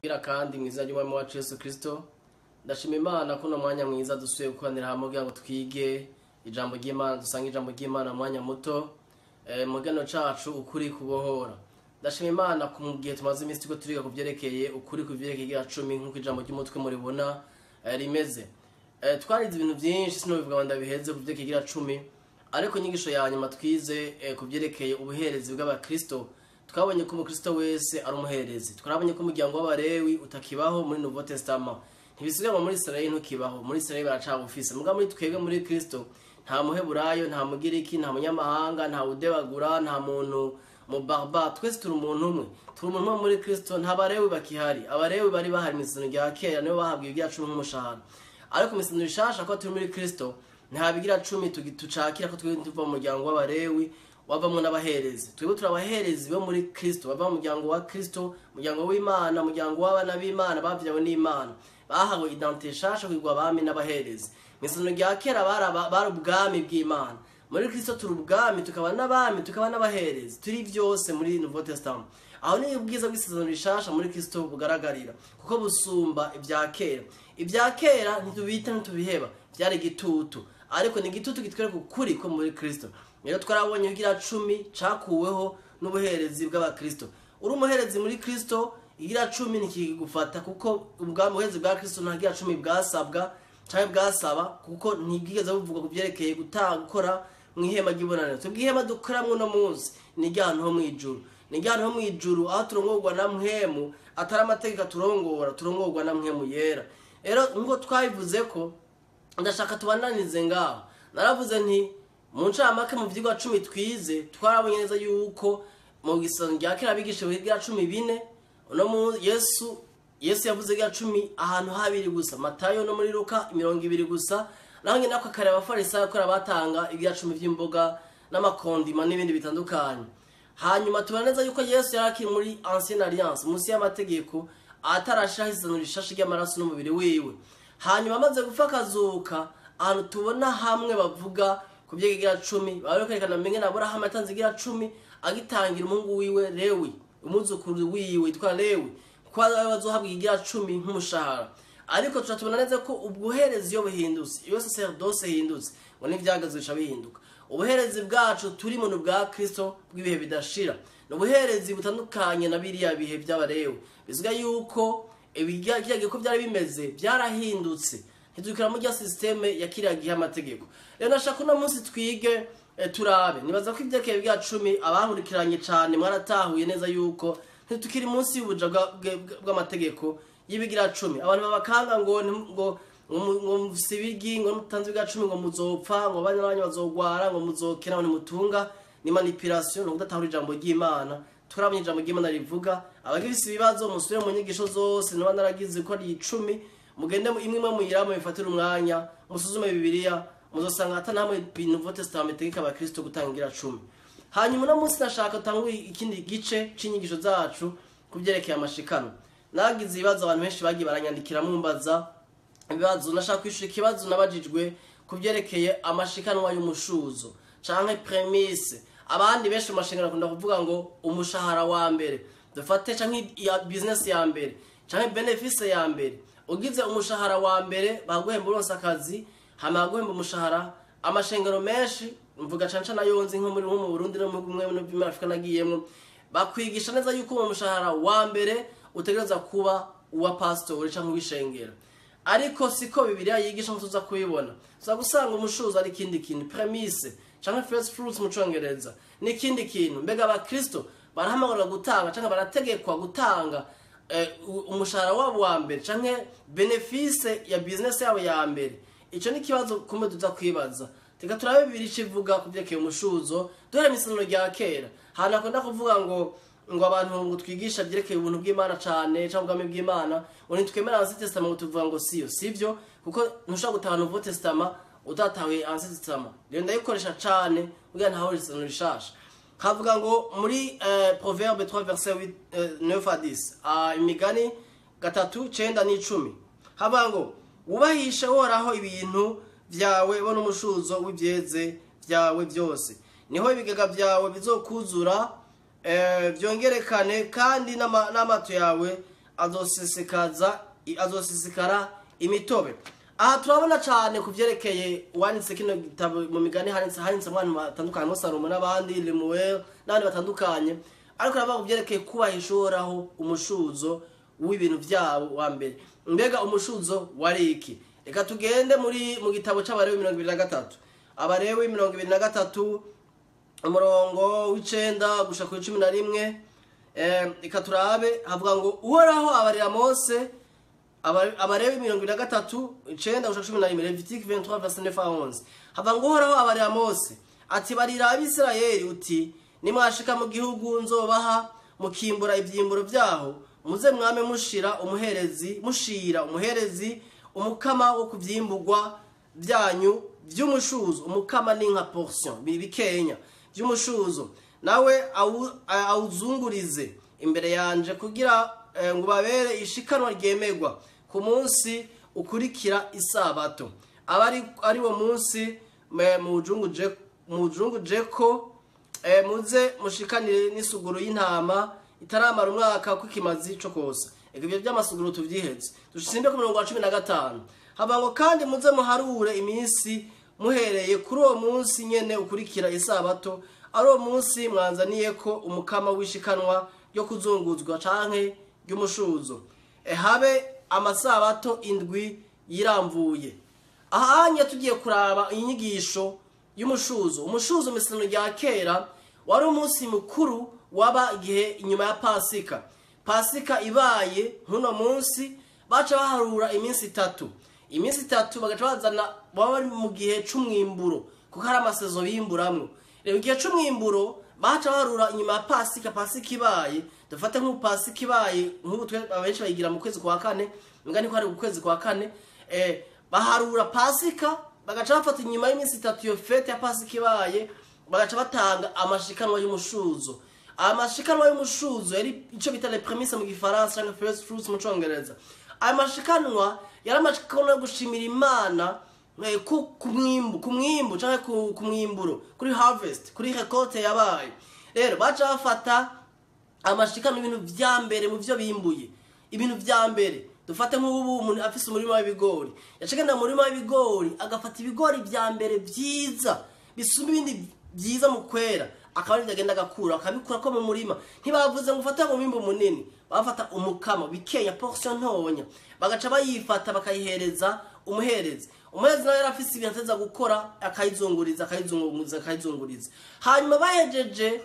Bwira kandi mu izina ry'Umwami wacu Yesu Kristo, ndashima Imana ko uno mwanya mwiza dusubiye gukoranira hamwe kugira ngo twige ijambo ry'Imana, dusange ijambo ry'Imana mu mwanya muto, mu kiganiro cacu Ukuri Kubohora. Ndashima Imana ku mu gihe tumaze iminsi turiko turiga ku vyerekeye ukuri ku vyerekeye igira cumi, nk'uko ijambo ry'umutwe muribona rimeze. Twarize ibintu vyinshi, sinobivuga ngo ndabiheze ku vyerekeye igira cumi, ariko inyigisho ya nyuma twize ku vyerekeye ubuherezi bw'abakristo. Twabonye ko umukristo wese ari umuherezi. Twarabonye ko umuryango w'Abarewi utakibaho muri Nouveau Testament. Ntibisigaye ngo muri Israel ntukibaho, muri Israel baracabufise, muga muri twebwe muri Kristo nta Muheburayo, nta Mugiriki, nta munyamahanga, nta udebagura, nta muntu mu barba, twese turi umuntu umwe, turi umuntu umwe muri Kristo. Nta Barewi bakihari. Abarewi bari bahari mu isezerano rya kera, nibo bahabwa ibigira cumi nk'umushahara, ariko mu isezerano rishasha, ko turi muri Kristo, nta bigira cumi tucakira, ko twebwe tuva mu muryango w'Abarewi wavamwo n'abaherezi. Twebwe turi abaherezi bo muri Kristo, bava mu muryango wa Kristo, umuryango w'Imana, umuryango w'abana b'Imana bavyawe n'Imana, bahawe identité nshasha, kwigwa abami n'abaherezi. Mu isezerano rya kera bari ubwami bw'Imana. Muri Kristo turi ubwami, tukaba n'abami, tukaba n'abaherezi, turi vyose muri Nouveau Testament. Aho ni ubwiza bw'isezerano rishasha muri Kristo bugaragarira, kuko busumba ibya kera. Ibya kera ntitubita, ntitubiheba, byari igitutu, ariko ni igitutu kitwereka ukuri ko muri Kristo. Rero twarabonye igira cumi cakuweho n'ubuherezi bw'abakristo. Uri umuherezi muri Kristo, igira cumi ntikigufata, kuko ubwami, ubuherezi bwa Kristo nta gira cumi bwasabwa canke bwasaba, kuko ntibwigeze buvuga ku vyerekeye gutanga, gukora mu ihema ry'ibonaniro. Twebwe ihema dukoramwo uno munsi ni iryahantu ho mw'ijuru, ni iryahantu ho mw'ijuru, aho turongorwa na Mpwemu, atari amategeko aturongora, turongorwa na Mpwemu Yera. Rero nk'uko twabivuze ko ndashaka tubananize ngaho, naravuze nti mu ncamake mu vyigwa 10 twize, twarabonye neza yuko mu isezerano rya kera abigisha bigira cumi bine. Uno mu Yesu yavuze igira cumi ahantu habiri gusa, Matayo no muri Luka 20 gusa. Naho nyine ako kare Abafarisayo ko batanga igira cumi vy'imboga n'amakondima n'ibindi bitandukanye. Hanyuma tubona neza yuko Yesu yari akiri muri ancienne alliance, munsi y'amategeko, atarashiraho isezerano rishasha ry'amaraso n'umubiri wiwe. Hanyuma amaze gupfa akazuka, ahantu tubona hamwe bavuga ku vy'igira cumi, bari kwerekana mbenge na Aburahamu yatanze igira cumi, agitangira umuhungu wiwe Lewi, umwuzukuru wiwe witwa Lewi, ko bazohabwa igira cumi nk'umushahara. Ariko turatubona neza ko ubwoherezi iyo buhindutse, iyo sacerdoce ihindutse, ngo n'ivyagazo bica bihinduka. Ubuherezi bwacu turi mu bwa Kristo bw'ibihe bidashira ni ubuherezi butandukanye na biriya bihe by'Abarewi. Bivuga yuko ibijya ko byari bimeze byarahindutse, ntidukira muri système ya kiriya gihe amategeko. Rero nashaka uno munsi twige, turabe. Nibaza ko ivyerekeye bya cumi abahurikiranye cane mwaratahuye neza yuko ntitukiri munsi y'ubuja bw'amategeko y'ibigira cumi. Abantu babakanga ngo musibigi, ngo mutanze ibigira cumi ngo muzopfa, ngo abana banyu bazogwara, ngo muzokena, ngo nimutunga. Ni manipulation, no kudatahura ijambo ry'Imana. Turabonye ijambo ry'Imana rivuga. Abagifise ibibazo musubire mu nyigisho zose naba naragize ko ari 10, mugende imwe imwe muyiramo, bifatire umwanya musuzume Bibiliya, muzosanga ata namwe Nouveau Testament itegeka abakristo gutangira cumi. Hanyuma uno munsi nashaka tangure ikindi gice c'inyigisho zacu ku vyerekeye amashikano. Nagize ibibazo, abantu benshi bagiye baranyandikira mumbaza ibibazo. Nashaka kwishura ikibazo nabajijwe ku vyerekeye amashikanwa y'umushuzo canke prémices. Abandi benshi mu mashengero bakunda kuvuga ngo umushahara wa mbere dufate, canke ya business ya mbere, canke bénéfice ya mbere. Ugize umushahara wa mbere, baguhemba, uronse akazi, hama baguhemba umushahara. Amashengero menshi, mvuga canca nayo nzi, nko mu Burundi no mu bimwe no muri Afrika nagiyemwo, bakwigisha neza yuko uwo mushahara wa mbere utegereza kuba uwa pastor canke uw'ishengero. Ariko siko Bibiliya yigisha, nko tuza kubibona. Tuza gusanga umushuzo ari ikindi kintu, prémices canke first fruits mu Congereza ni ikindi kintu. Mbega abakristo barahamagarwa gutanga canke barategekwa gutanga umushahara wabo wa mbere canke bénéfice ya business yabo ya mbere? Ico ni kibazo kumbe tuza kwibaza. Reka turabe bibiri civuga ku vyerekeye umushuzo duhere mw'isezerano rya kera. Hantu akunda kuvuga ngo abantu ngo twigisha vyerekeye ubuntu bw'Imana cane canke ubwami bw'Imana, ngo ntitwemera Ancien Testament, ngo tuvuga ngo siyo. Sivyo, kuko ntushobora gutaha Nouveau Testament utatahuye Ancien Testament. Rero ndayikoresha cane kugira ntahure isezerano rishasha. Kavuga ngo muri Proverbe 3 verset 8, 9 à 10, Imigani 3, 9 n'10, havuga ngo wubahishe Uhoraho ibintu vyawe bo n'umushuzo w'ivyeze vyawe byose, niho ibigega vyawe bizokuzura, vyongerekane, kandi n'amato yawe azosesekaza azosesekara imitobe. Aha turabona cyane ku byerekeye uwanditse kino gitabo mu migani, handitse abantu batandukanye, mo Salomo n'abandi, Lemuel n'abandi batandukanye, ariko aravuga ku byerekeye kubahisha Uhoraho umushuzo w'ibintu byabo wa mbere. Mbega umushuzo wari iki? Reka tugende mu gitabo c'Abarewi 23, Abarewi 23, umurongo w'9 gushika kuri 11. Reka turabe, havuga ngo Uhoraho abarira Mose. Abarewi 23, 9 gushika 11, Lévitique 23 verset 9 à 11, havuga ngo Uhoraho abarira Mose ati: "Barira Abisirayeli uti: nimwashika mu gihugu nzobaha, mukimbura ibyimburo byaho, muze mwame mushira umuherezi umukama wo kuvyimburwa byanyu by'umushuzo." Umukama ni nka portion, bikenya by'umushuzo. "Nawe awuzungurize imbere yanje kugira ngo babere ishikanwa ryemegwa ku munsi ukurikira isabato, aba ari wo munsi mujunguje ko. Muze mushikanire n'isuguru y'intama itaramara umwaka kw'ikimazi co kosa." Eka ibyo by'amasuguru tuvyiheze, dushimbe ku murongo wa 15. Hava ngo: "Kandi muze muharure iminsi muhereye kuri uwo munsi nyene ukurikira isabato, ari uwo munsi mwanzaniye ko umukama w'ishikanwa ryo kuzunguzwa canke ry'umushuzo. Habe amasabato 7 yiramvuye." Ahanya tugiye kuraba inyigisho y'umushuzo. Umushuzo mu isezerano rya kera wari umunsi mukuru waba igihe inyuma ya Pasika. Pasika ibaye nk'uno munsi, baca baharura iminsi 3, iminsi 3 bagaca bazana, baba bari mu gihe c'umwimburo, kuko hari amasezo bimburamwo. Rero igihe c'umwimburo baca baharura inyuma ya Pasika. Pasika ibaye, dufate nk'ubu Pasika ibaye nk'ubu, twe abenshi bayigira mu kwezi kwa kane, mbwa niko hari ukwezi kwa kane, baharura Pasika, bagaca bafata inyuma y'iminsi 3 iyo fête ya Pasika ibaye, bagaca batanga amashikanwa y'umushuzo. Amashikanwa y'umushuzo yari icyo bita les prémices mu Gifaransa cyangwa first fruits mu Congereza. Ayo mashikanwa yari amashikanwa yo gushimira Imana ku mwimbu cyangwa ku mwimburo, kuri harvest, kuri récolte yabaye. Rero baca bafata amashikanwa, ibintu vya mbere mu vyo bimbuye, ibintu vya mbere. Dufate nk'ubu umuntu afise umurima w'ibigori, yacagenda mu murima w'ibigori agafata ibigori vya mbere vyiza bisumba ibindi vyiza mu kwera, akaba arivyo agenda agakura, akabikura ko mu murima. Ntibavuze ngo ufate umwimbu munini, bafata umukama bikeya, portion ntonya, bagaca bayifata bakayihereza umuherezi. Umuherezi nawe yari afise ibintu ateza gukora, akayizunguriza, akayizunguriza, akayizunguriza. Hanyuma bahejeje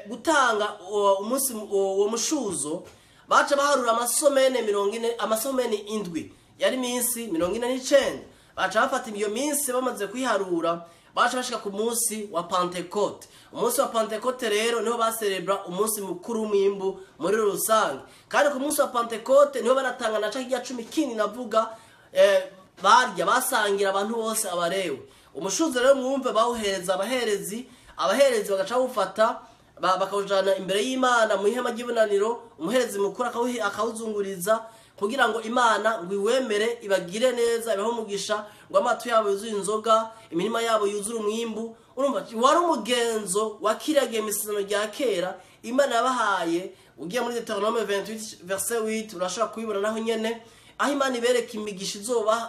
gutanga uwo umunsi, uwo mushuzo, baca baharura amasomene 40, amasomene 7, yari minsi 49. Baca bafata iyo minsi, bamaze kuyiharura baca bashika ku munsi wa Pentecote. Umunsi wa Pentecote rero niho baserebra umunsi mukuru w'umwimbu muri rusange. Kandi ku munsi wa Pentecote niho banatanga na ca kirya cumi kindi navuga, barya, basangira abantu bose, Abarewe. Umushuzo rero mwumve, bawuhereza abaherezi, abaherezi bagaca bawufata bakawujana imbere y'Imana mu ihema ry'ibonaniro. Umuherezi mukuru akawuzunguriza kugira ngo Imana ngo iwemere, ibagire neza, ibahe umugisha, ngo amato yabo yuzuye inzoga, imirima yabo yuzure umwimbu. Urumva wari umugenzo wa kiriya gihe, isezerano rya kera Imana yabahaye. Ugiye muri Deutéronome 28 verset 8 urashobora kubibona naho nyene, aho Imana ibereka imigisha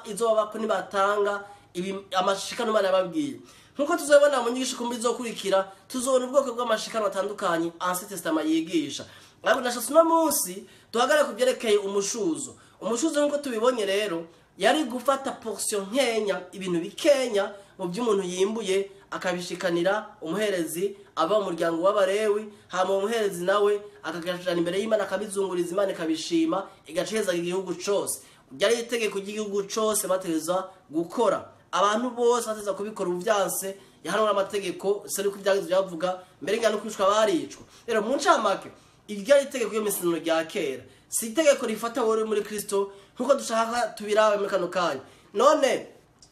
izoba ko nibatanga amashikano Imana yababwiye. Nkuko tuzobona mu nyigisho kumbi izokurikira, tuzobona ubwoko bw'amashikano atandukanye Ancien Testament yigisha. Ariko nashatse uno munsi duhagarare ku byerekeye umushuzo. Umushuzo nk'uko tubibonye rero yari gufata portion nkenya, ibintu bikenya mu by'umuntu yimbuye, akabishikanira umuherezi ava mu muryango w'Abarewi. Hama uwo muherezi nawe akagashana imbere y'Imana, akabizunguriza, Imana ikabishima, igaceza igihugu cose. Ryari itegeko ry'igihugu cose bategerezwa gukora, abantu bose bategerezwa kubikora. Ubuvyanse yahanwa n'amategeko, se niko ibyagize byavuga, mbere ngano kwicwa baricwa. Rero mu ncamake, iryo ari itegeko ry'isezerano rya kera, si itegeko rifata wowe uri muri Kristo nkuko dushaka tubirabe muri kano kanya. None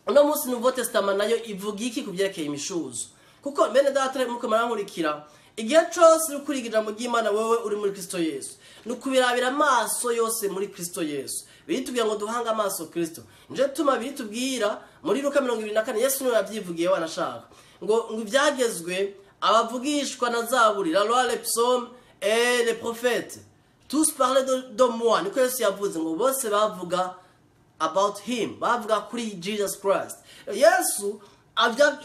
uno munsi Nouveau Testament nayo ivuga iki ku byerekeye imishuzo? Kuko bene data muko murankurikira, igihe cose uri kuriga ijambo ry'Imana, wewe uri muri Kristo Yesu, ni ukubirabira amaso yose muri Kristo Yesu. Biritubwira ngo duhange amaso Kristo. Nje tuma biritubwira muri Luka 24, Yesu niwe yabyivugiye wanashaka, ngo ibyagezwe, abavugishwa na Zaburi, la loi, les psaumes et les prophètes. Tous parlaient de moi, niko Yesu yavuze, ngo bose bavuga about him, bavuga kuri Jesus Christ. Yesu,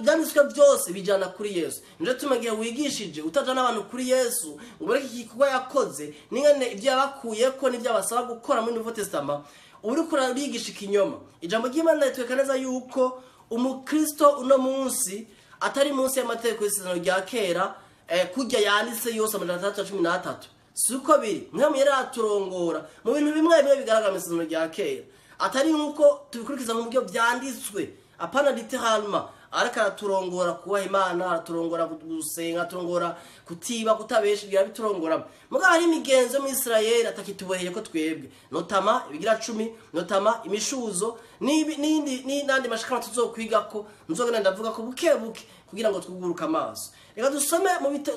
ibyanditswe byose bijyana kuri Yesu. Nico gituma igihe wigishije utajana abantu kuri Yesu, ngo ureke igikorwa yakoze n'ingene ibyo yabakuyeko n'ibyo abasaba gukora muri Nouveau Testament, uba uriko urabigisha ikinyoma. Ijambo ry'Imana ritwereka neza yuko umukristo uno munsi atari munsi y'amategeko y'isezerano rya kera, kurya yanditse yose 613. Si uko biri. Mpwemu Yera araturongora mu bintu bimwe bimwe bigaragara mu isezerano rya kera, atari nk'uko tubikurikiza mu buryo byanditswe, apana littéralement, ariko araturongora kubaha Imana, araturongora gusenga, araturongora kutiba, kutabesha, ibyo arabiturongora. Mugabo hari imigenzo mu Israel atakituboheye ko twebwe, notamment ibigira 10, notamment imishuzo n'indi n'andi mashikama tuzokwiga ko nzogenda ndavuga ko buke buke kugira ngo twuguruke amaso. Reka dusome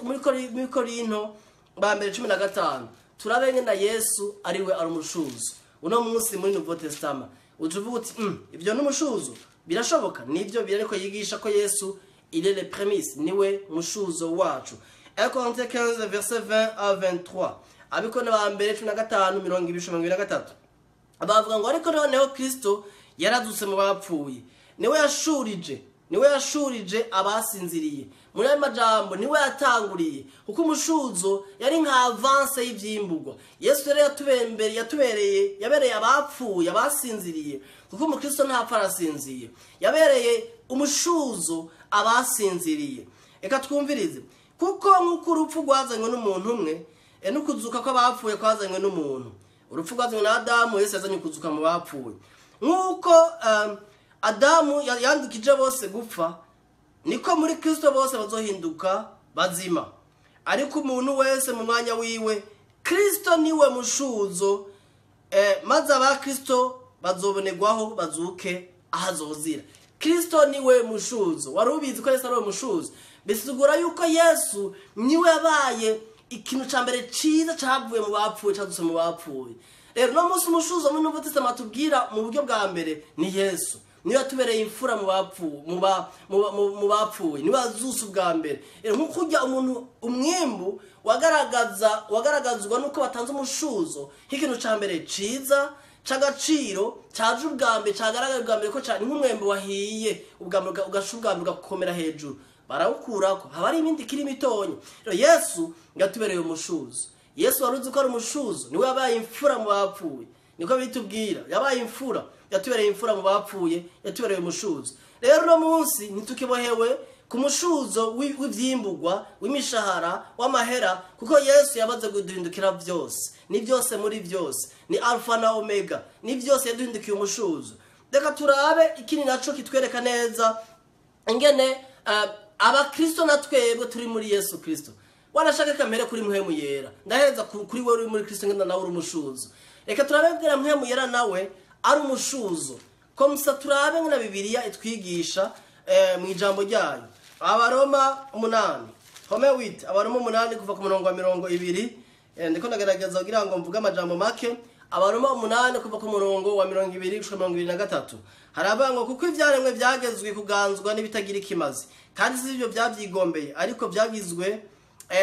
muri Korinto ba mbere 15, turabe ngenda Yesu ariwe ari umushuzo uno munsi muri Nouveau Testament. Utuvuga uti ibyo n'umushuzo birashoboka, nibyo biri, ariko yigisha ko Yesu il est les prémices, niwe mushuzo wacu. 1 Corinthiens 15 verset 20 à 23, Abikorinto ba mbere 15 20 23, bavuga ngo ariko noneho Kristo yarazutse mu bapfuye, niwe yashurije abasinziriye. Muri ayo majambo niwe yatanguriye, kuko umushuzo yari nka avance y'ivyimburwa. Yesu rero yatubembere, yatubereye, yabereye abapfuye, abasinziriye, kuko umukristo ntapfa, arasinziye. Yabereye umushuzo abasinziriye. Reka twumvirize: kuko nk'uko urupfu rwazanywe n'umuntu umwe, n'ukuzuka kw'abapfuye kwazanywe n'umuntu. Urupfu rwazanywe na Adamu, Yesu yazanye ukuzuka mu bapfuye. Nk'uko Adamu yandukije bose gupfa, niko muri Kristo bose bazohinduka bazima, ariko umuntu wese mu mwanya wiwe. Kristo niwe mushuzo, maze aba Kristo bazobonerwaho bazuke ahazozira. Kristo niwe mushuzo. Wari ubizi ko Yesu ari we mushuzo? Bisigura yuko Yesu niwe yabaye ikintu ca mbere ciza cavuye mu bapfuye, cazutse mu bapfuye. Rero no munsi umushuzo muri Nouveau Testament tubwira mu buryo bwa mbere ni Yesu. Niwe yatubereye imfura mu bapfuye, mu bapfuye, niwe yazutse ubwa mbere. Rero nkuko urya umuntu umwimbu wagaragaza, wagaragazwa nuko batanze umushuzo nk'ikintu ca mbere ciza c'agaciro, caje ubwa mbere, cagaragaye ubwa mbere, ko ni nk'umwembe wahiye ubwa mbere, ugasha ubwa mbere ugakomera hejuru, barawukurako haba hari ibindi kiri mitonya. Rero Yesu yatubereye umushuzo. Yesu, wari uzi ko ari umushuzo? Niwe yabaye imfura mu bapfuye, niko bitubwira. Yabaye imfura, yatubereye imfura mu bapfuye, yatubereye umushuzo. Rero uno munsi ntitukibohewe ku mushuzo w'ivyimburwa, w'imishahara, w'amahera, kuko Yesu yamaze kuduhindukira byose. Ni byose muri byose, ni Alpha na Omega, ni byose, yaduhindukiye umushuzo. Reka turabe ikindi naco kitwereka neza ingene abakristo na twebwe turi muri Yesu Kristo. Wanashaka kamere kuri Mpwemu Yera, ndahereza kuri wewe uri muri Kristo, ngenda nawe uri umushuzo. Reka turabe bwira Mpwemu Yera nawe ari umushuzo komsa, turabe ngena Bibiliya itwigisha mu ijambo ryayo. Abaroma 8, Romains 8, Abaroma 8 kuva ku murongo wa 20. Ndiko ndagerageza kugira ngo mvuge amajambo make. Abaroma 8 kuva ku murongo wa 20 gushika 23, haravuga ngo kuko ivyaremwe byagezwe kuganzwa n'ibitagira ikimazi, kandi si ibyo byabyigombeye, ariko byagizwe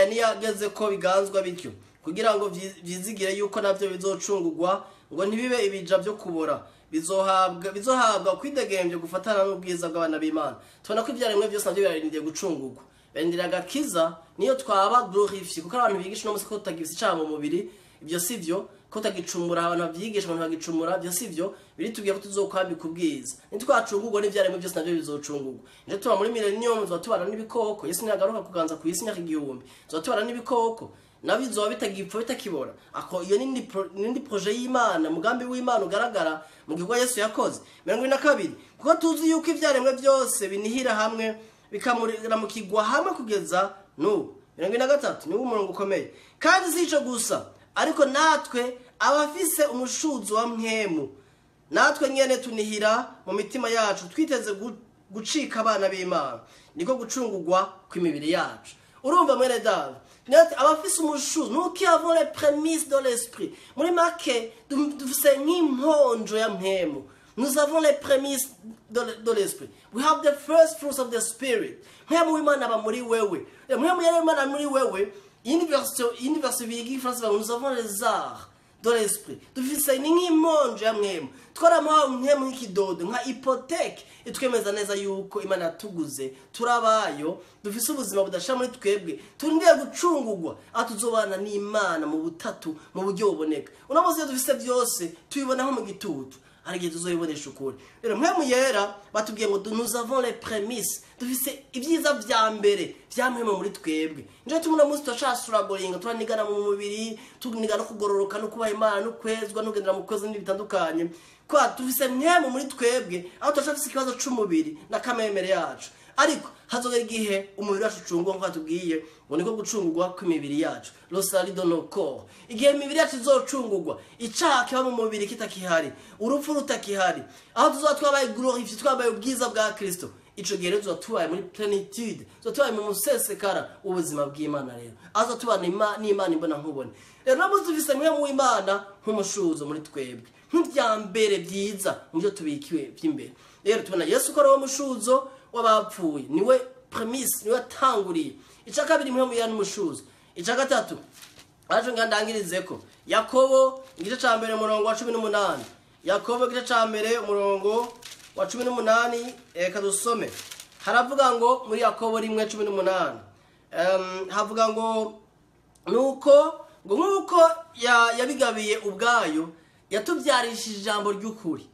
niyageze ko biganzwa bityo, kugira ngo vyizigire yuko navyo bizocungurwa, ngo ntibibe ibija byo kubora, bizohabwa kwidegembyo gufatana n'ubwiza bw'abana b'Imana. Tubona ko ivyaremwe byose navyo birarindiriye gucungurwa, barindiriye agakiza, niyo twaba glorifié. Kuko abantu bigisha uno munsi ko tutagifise icaha mu mubiri, ibyo si byo, ko tutagicumura. Abantu bavyigisha, abantu bagicumura, ibyo si byo. Biritubwiye ko tuzokwambika ubwiza nitwacungurwa, n'ivyaremwe byose navyo bizocungurwa. Nico tuba muri millennium, tuzoba tubana n'ibikoko. Yesu niyagaruka kuganza ku isi imyaka 1000, tuzoba tubana n'ibikoko nabyo, bizoba bitagipfa, bitakibora. Ako iyo nindi projet y'Imana, umugambi w'Imana ugaragara mu gikorwa Yesu yakoze. 22: kuko tuzi yuko ivyaremwe byose binihira hamwe, bikamuramukirwa hamwe kugeza n'ubu. 23 niwo umurongo ukomeye: kandi si ico gusa, ariko natwe abafise umushuzo wa Mpwemu, natwe nyene tunihira mu mitima yacu, twiteze gucika abana b'Imana, niko gucungurwa kw'imibiri yacu. Urumva mwene Dawe, abafise umushuzo, nous qui avons les prémices de l'esprit, muri make dufise nk'imponjo ya Mpwemu. Nous avons les prémices de l'esprit, we have the first fruits of the spirit. Mpwemu w'Imana aba muri wewe. Mpwemu yari Imana muri wewe. Iyindi version biga igifaransa bavuga, nous avons les arrhes de l'esprit. Dufise ni nk'imonjo ya Mpwemu, twaramuhawe Mpwemu nk'ikidodo, nka hypothèque itwemeza neza yuko Imana yatuguze, turabayo, dufise ubuzima budashira muri twebwe, turindiye gucungurwa aho tuzobana n'Imana mu butatu mu buryo buboneka. Uno munsi iyo dufise byose tubibonaho mu gitutu, hari igihe tuzobibonesha ukuri. Rero Mpwemu Yera batubwiye ngo nous avons les prémices, dufise ibyiza vya mbere vya Mpwemu muri twebwe. Nico gituma uno munsi turacasuragoringa, turanigana mu mubiri, tunigana no kugororoka no kubaha Imana no kwezwa no kugendera mu kwezi n'ibindi bitandukanye, kwa dufise Mpwemu muri twebwe, aho turacafise ikibazo c'umubiri na kamemere yacu. Ariko hazogera igihe umubiri wacu ucungurwa, nk'uko batubwiye ngo niko gucungurwa kw'imibiri yacu, le salut de nos corps. Igihe imibiri yacu izocungurwa, icaha kiba mu mubiri kitakihari, urupfu rutakihari, aho tuzoba twabaye glorifié, twabaye ubwiza bwa Kristo, ico gihe rero tuzoba tubaye muri plénitude, tuzoba tubaye mu musesekara w'ubuzima bw'Imana. Rero aho tuzoba tubana n'Imana imbona nkubone. Rero no munsi dufise Mpwemu w'Imana nk'umushuzo muri twebwe, nk'ivya mbere vyiza mu byo tubikiwe vy'imbere. Rero tubona Yesu ko ari wo mushuzo w'abapfuye, niwe prémices, niwe atanguriye. Ica kabiri, Mpwemu Yera n'umushuzo. Ica gatatu aje ngandangirizeko, Yakobo igice ca mbere umurongo wa 18. Yakobo igice ca mbere umurongo wa 18, reka dusome. Haravuga ngo muri Yakobo 1:18, havuga ngo nuko ngo nk'uko yabigabiye ubwayo, yatubyarishije ijambo ry'ukuri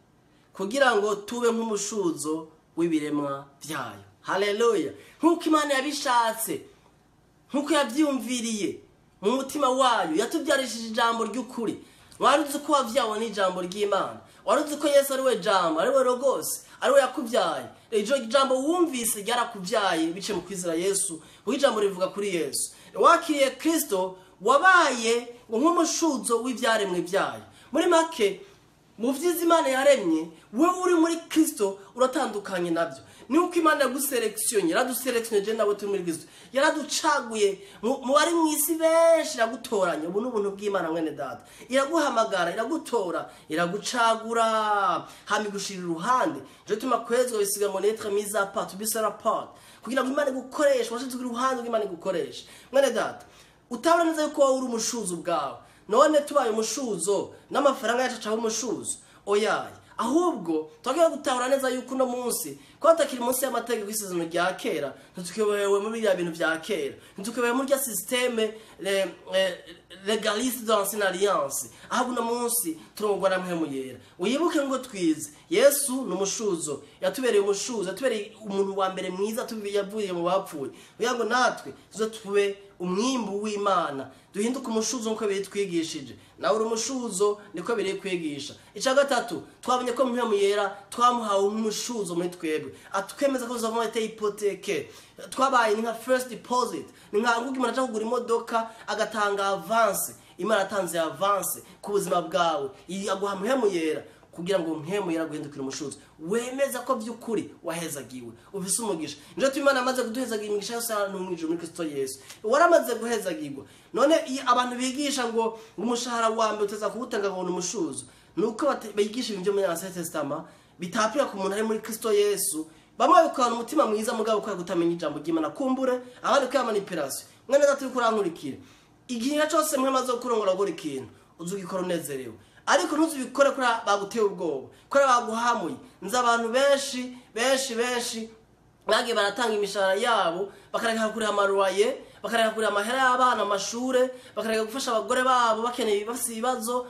kugira ngo tube nk'umushuzo w'ibiremwa byayo. Haleluya! Nk'uko Imana yabishatse, nk'uko yabyiyumviriye mu mutima wayo, yatubyarishije ijambo ry'ukuri. Wari uzi ko wavyawe n'ijambo ry'Imana? Wari uzi ko Yesu ari we jambo, ari we Logos, ari we yakubyaye? Iryo jambo wumvise ryarakubyaye bice mu kwizera Yesu, kuko ijambo rivuga kuri Yesu. Wakiriye Kristo, wabaye ngo nk'umushuzo w'ivyaremwe byayo. Muri make, mu vyiza Imana yaremye, wewe uri muri Kristo uratandukanye nabyo. Ni uko Imana yagusélectionné, yaradusélectionné je nawe turi muri Kristo, yaraducaguye mu bari mu isi benshi, iragutoranya. Ubu ni ubuntu bw'Imana, mwene data. Iraguhamagara, iragutora, iragucagura, hama igushira iruhande. Je tuma kwezwa bisiga ngo être mis à part, to be set apart, kugira ngo Imana igukoreshe. Washizwe iruhande ngo Imana igukoreshe. Mwene data, utabona neza yuko wowe uri umushuzo ubwawe? None tubaye umushuzo, n'amafaranga yacu acaho umushuzo? Oyaye! Ahubwo twagiye gutahura neza yuko uno munsi ko hatakiri munsi y'amategeko y'isezerano rya kera, ntitukibohewe muri biriya bintu vya kera, ntitukibohewe muri rya système légaliste de l'ancienne alliance. Ahubwo uno munsi turongorwa na Mpwemu Yera. Wibuke ngo twize Yesu ni umushuzo, yatubereye umushuzo, yatubereye umuntu wa mbere mwiza yavuye mu bapfuye, kugira ngo natwe tuze tube umwimbu w'Imana, duhinduke umushuzo nk'uko biri twigishije. Nawe uri umushuzo, niko biri kwigisha. Icya gatatu, twabonye ko Mpwemu Yera twamuhawe nk'umushuzo muri twebwe, atwemeza ko tuzavamo été hypothéqués. Twabaye ni nka first deposit, ni nka nguko umuntu aja kugura imodoka agatanga avance. Imana atanze avance ku buzima bwawe, aguha Mpwemu Yera kugira ngo Mpwemu Yera guhindukira umushuzo wemeza ko by'ukuri wahezagiwe, ufise umugisha. Nico tuma Imana amaze kuduhezagira imigisha yose ahantu mu ijuru muri Kristo Yesu. Waramaze guhezagirwa. None iyo abantu bigisha ngo umushahara wa mbere uteza kuwutanga ngo ni umushuzo, nuko bigisha ibintu byo muri Ancien Testament bitapira ku muntu ari muri Kristo Yesu. Bamwe babikorana umutima mwiza, mugabo kubera kutamenya ijambo ry'Imana kumbure, abandi kubera manipulation. Mwene data uriko urankurikira, igihe cyose mwe maze kurongora gukora ikintu, uzugikora unezerewe, ariko ntuzubikore kuri baguteye ubwoba, kuri baguhamuye. Nzi abantu benshi benshi benshi bagiye baratanga imishahara yabo, bakareka kuriha amaruwaye, bakareka kuriha amahera y'abana amashure, bakareka gufasha abagore babo bakeneye, bafise ibibazo,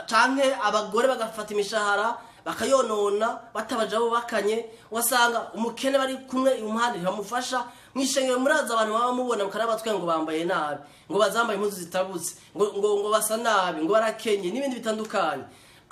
canke abagore bagafata imishahara bakayonona batabaje abo bakanye. Wasanga umukene bari kumwe impande ntibamufasha. Mwishengero muraza abantu baba mubona mukarabatwe ngo bambaye nabi, ngo bazambaye impuzu zitabutse, ngo basa nabi, ngo barakenye n'ibindi bitandukanye.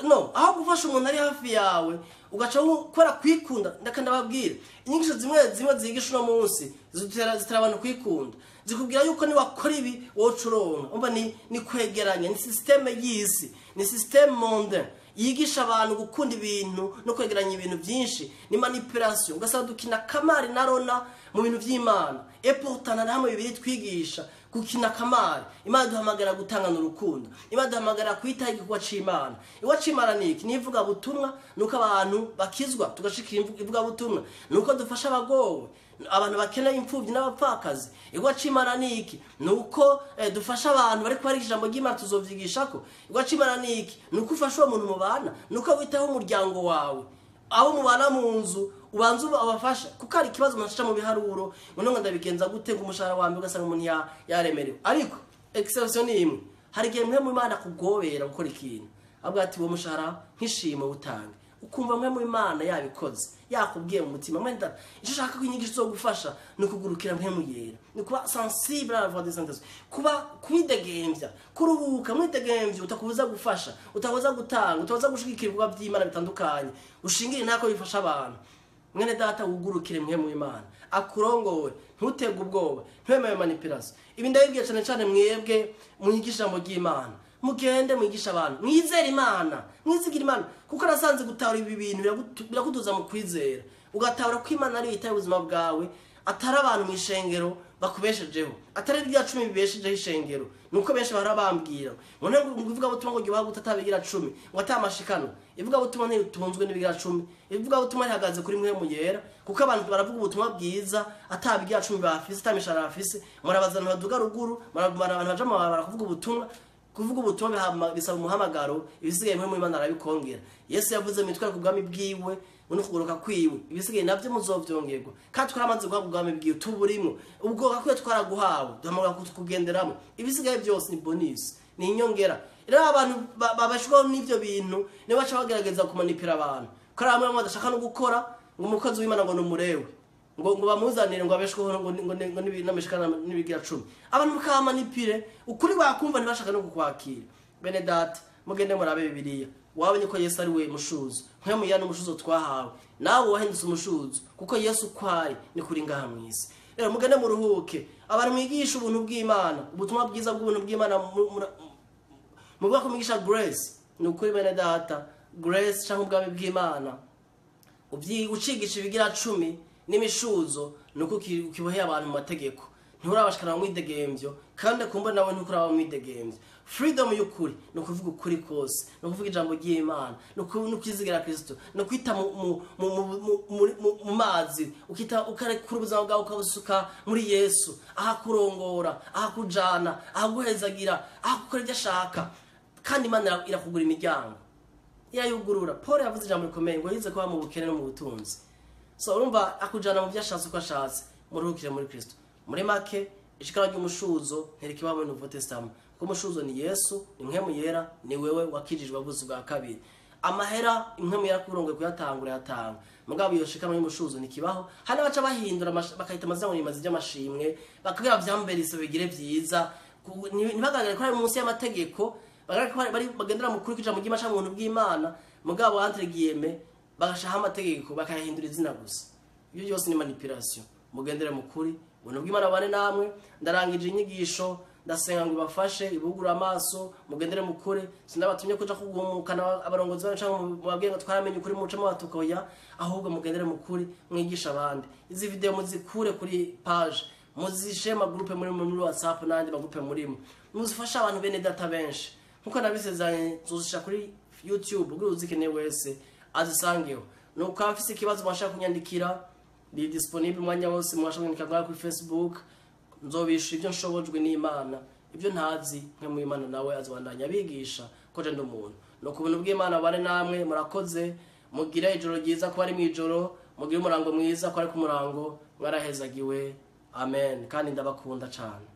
No aho gufasha umuntu ari hafi yawe, ugaca ukora kwikunda. Ndaka ndababwira, inyigisho zimwe zimwe zigisha uno munsi zitera abantu kwikunda, zikubwira yuko niwakora ibi woca uronka. Umva, ni kwegeranya, ni système y'isi, ni système mondain yigisha abantu gukunda ibintu no kwegeranya ibintu byinshi, ni manipulation. Ugasanga dukina kamari na rona. mu bintu vy'Imana. Eportana namwe bibiri twigisha gukina kamari. Imana duhamagara gutangana urukundo, Imana duhamagara kwitaho igikorwa c'Imana. Igikorwa c'Imana ni iki? Ni ivugabutumwa, nuko abantu bakizwa tugashikira ivugabutumwa, nuko dufasha abagowe, abantu bakeneye imfuvyi n'abapfakazi. Igikorwa c'Imana ni iki? Nuko dufasha abantu bariko barigisha ijambo ry'Imana, tuzovyigishako. Igikorwa c'Imana ni iki? Nuko ufasha uwo muntu mubana, nuko witaho umuryango wawe, abo mubana mu nzu ubanza ubafasha, kuko hari ikibazo umuntu aca mu biharuro ngo none ndabigenza gute ngo umushahara wa mbere ugasanga umuntu yaremerewe. Ariko exception ni imwe, hari igihe mwe mu Imana kugobera gukora ikintu, avuga ati uwo mushahara nk'ishimwe utange, ukumva mwe mu Imana yabikoze, yakubwiye mu mutima. Mwe nda icyo ushaka ko inyigisho zo gufasha ni ukugurukira mwe mu yera, ni kuba sensible à la voix des saints, kuba kwidegembya, kuruhuka mwidegembya, utakubuza gufasha, utakubuza gutanga, utakubuza gushigikira ibikorwa by'Imana bitandukanye, ushingire ntako bifasha abantu. Mwene data, wugurukire mwe mu Imana akurongowe, ntutege ubwoba, ntiwemere manipulation. Ibi ndabibwiye cyane cyane mwebwe mwigisha ijambo ry'Imana, mugende mwigisha abantu, mwizere Imana, mwizigire Imana, kuko nasanze gutahura ibi bintu birakuduza mu kwizera, ugatahura ko Imana ariyo yitaye ubuzima bwawe, atari abantu mu ishengero bakubeshejeho, atari rya 10 bibeshejeho ishengero. Nuko benshi bahora bambwira ngo ngo ivugabutumwa ngo gibaho gutatabigira 10, ngo atamashikano. Ivugabutumwa ntitunzwe n'ibigira 10, ivugabutumwa rihagaze kuri mwe mu yera, kuko abantu baravuga ubutumwa bwiza atabigira 10 bafise, atamishara bafise. Murabaza abantu baduga ruguru, murabana abantu baja mu mabarabara kuvuga ubutumwa. Kuvuga ubutumwa bisaba umuhamagaro, ibisigaye mwe mu Imana arabikongera. Yesu yavuze mitwara ku bwami bwiwe no kuguruka kwiwe, ibisigaye navyo muzovyongerwa. Kandi twaramaze guhabwa ubwami bwiwe, tuburimo ubwo gakwiye twaraguhawe, duhamagara kugenderamo. Ibisigaye byose ni bonus, ni inyongera. Rero abantu babashwaho n'ivyo bintu nibo baca bagerageza kumanipira abantu, ko ari bamwe badashaka no gukora, ngo umukozi w'Imana ngo numurewe, ngo bamuzanire ngo abeshweho ngo n'amishikana n'ibigira 10. Abantu bakamanipire ukuri bakumva ntibashaka no kukwakira. Bene data, mugende murabe Bibiliya, wabonye ko Yesu ari we mushuzo, mwe muyana umushuzo twahawe, nawe wahindutse umushuzo, kuko Yesu kwari ni kuri ngaha mwisi. Rero mugende muruhuke, abantu mwigisha ubuntu bw'Imana, ubutumwa bwiza bw'ubuntu bw'Imana, muvuga ko mwigisha grace. Ni ukuri bene data, grace cyangwa ubwami bw'Imana ucigisha ibigira 10 n'imishuzo, nuko ukiboheye abantu mu mategeko, nturabashikana mu mwidegemvyo, kandi kumba nawe ntukuraba mu mwidegemvyo. Freedom y'ukuri ni ukuvuga ukuri kose, ni ukuvuga ijambo ry'Imana, ni ukwizigira Kristo, ni ukwita mu mazi, ukita ukarekura ubuzima bwawe ukabusuka muri Yesu, ahakurongora, ahakujana, ahaguhezagira, ahakukora ibyo ashaka. Kandi Imana irakugura imiryango, irayugurura. Paul yavuze ijambo rikomeye ngo yize kuba mu bukene no mu butunzi. So urumva akujana mu byo ashatse uko ashatse, muruhukire muri Kristo. Muri make, ishikara ry'umushuzo nterikiba mu Nouveau Testament, kuko umushuzo ni Yesu, ni mwe mu yera, ni wewe wakijijwe avuze bwa kabiri. Amahera imwe mu yera kurongoye kuyatangura yatanga, mugabo iyo shikara y'umushuzo nikibaho. Hano baca bahindura bakahita amazina ngo nimaze by'amashimwe, bakabwira vyamberise bigire vyiza, ntibagaragare ko ari munsi y'amategeko, bagaragare ko bari bagendera mu kuri kw'ijambo ry'Imana canke mu buntu bw'Imana, mugabo entre guillemets bagashaha amategeko bakayahindura izina gusa. Ibyo byose ni manipulation. Mugendere mu kuri, ubuntu bw'Imana bane namwe. Ndarangije inyigisho, ndasenga ngo ibafashe, ibugure amaso, mugendere mu kuri. Sinabatumye kuja kugumukana abarongozi banyu canke mubabwire ngo twaramenye ukuri muce mubatukoya, ahubwo mugendere mu kuri, mwigisha abandi. Izi video muzikure kuri page, muzishe ma groupe muri muri WhatsApp n'andi ma groupe murimo, muzifashe abantu bene data benshi. Nkuko nabisezeranye nzozisha kuri YouTube kugira uzikeneye wese azisangeho. Nuko afise ikibazo mwashaka kunyandikira, ndi disponible umwanya wose, mwashaka kunyandikira kuri Facebook, nzobisha ibyo nshobojwe n'Imana, ibyo ntazi mwe mu Imana nawe azobandanya abigisha ko je ndi umuntu. No ku buntu bw'Imana bane namwe, murakoze, mugire ijoro ryiza ko ari mu ijoro, mugire umurango mwiza ko ari ku murango, mwarahezagiwe. Amen. Kandi ndabakunda cyane.